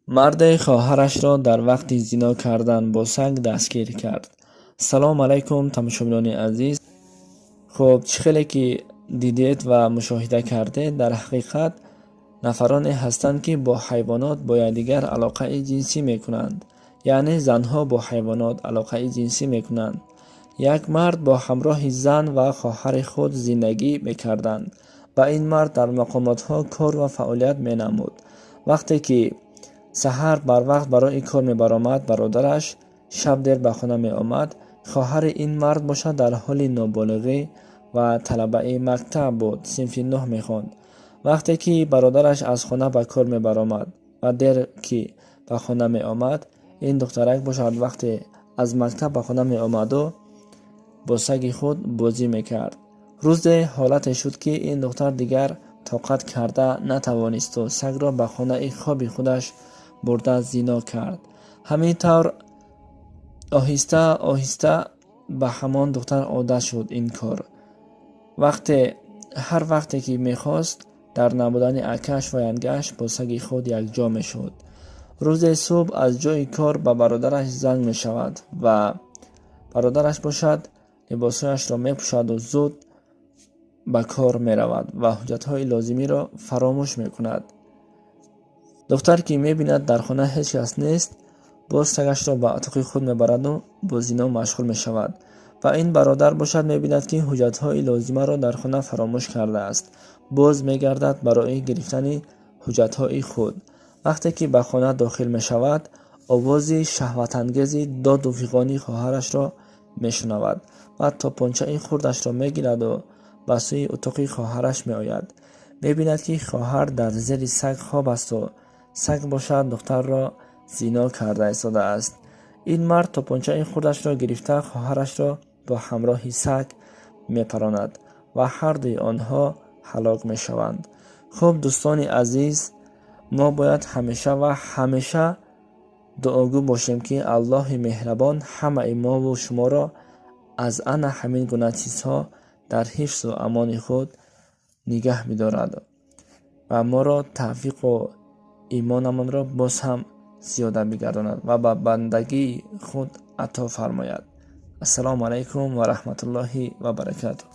Марде хоҳарашро дар вақти зино кардан бо саг дастгир кард. Салом алайкум, тамошобинони азиз. Хуб, чӣ хеле ки дидед ва мушоҳида кардед, дар ҳақиқат нафароне ҳастанд, ки бо ҳайвонот бо якдигар алоқаи ҷинсӣ мекунанд, яъне занҳо бо ҳайвонот алоқаи ҷинсӣ мекунанд. Як мард бо ҳамроҳи зан ва хоҳари худ зиндагӣ мекарданд ва ин мард дар мақомотҳо кор ва фаъолият менамуд. Вақте ки саҳар барвақт барои кор мебаромад, бародараш шаб дер ба хона меомад. Хоҳари ин мард бошад, дар ҳоли ноболиғӣ ва талабаи мактаб буд, синфи нӯҳ мехонд. Вақте ки бародараш аз хона ба кор мебаромад ва дер ки ба хона меомад, ин духтарак бошад, вақте аз мактаб ба хона меомаду, бо саги худ бозӣ мекард. Рӯзе ҳолате шуд, ки ин духтар дигар тоқат карда натавонисту сагро ба хонаи хоби худаш бурда зино кард. Ҳамин тавр оҳиста оҳиста ба ҳамон духтар одат шуд ин кор. Вақте ҳар вақте ки мехост, дар набудани акааш ва янгаш бо саги худ якҷо мешуд. Рӯзе субҳ аз ҷои кор ба бародараш занг мешавад ва бародараш бошад, либосҳояшро мепӯшаду зуд ба кор меравад ва ҳуҷҷатҳои лозимиро фаромӯш мекунад. Духтар ки мебинад, дар хона ҳеҷ кас нест, боз сагашро ба отоқи худ мебараду бо зино машғул мешавад. Ва ин бародар бошад, мебинад, ки ҳуҷҷатҳои лозимаро дар хона фаромӯш кардааст. Боз мегардад барои гирифтани ҳуҷҷатҳои худ. Вақте ки ба хона дохил мешавад, овози шаҳватангези доду фиғони хоҳарашро мешунавад ва топончаи хурдашро мегираду ба сӯи утоқи хоҳараш меояд. Мебинад, ки хоҳар дар зери саг хоб асту саг бошад, духтарро зино карда истодааст. Ин мард топончаи хурдашро гирифта, хоҳарашро бо ҳамроҳи саг мепаронад ва ҳардуи онҳо ҳалок мешаванд. Хуб, дӯстони азиз, мо бояд ҳамеша ва ҳамеша дуогӯ бошем, ки Аллоҳи меҳрабон ҳамаи мову шуморо аз ана ҳамин гуна чизҳо дар ҳифзу амони худ нигаҳ бидорад ва моро тавфиқу имонамонро боз ҳам зиёда бигардонад ва ба бандагии худ ато фармояд. Ассалому алайкум ва раҳматуллоҳи ва баракатуҳ.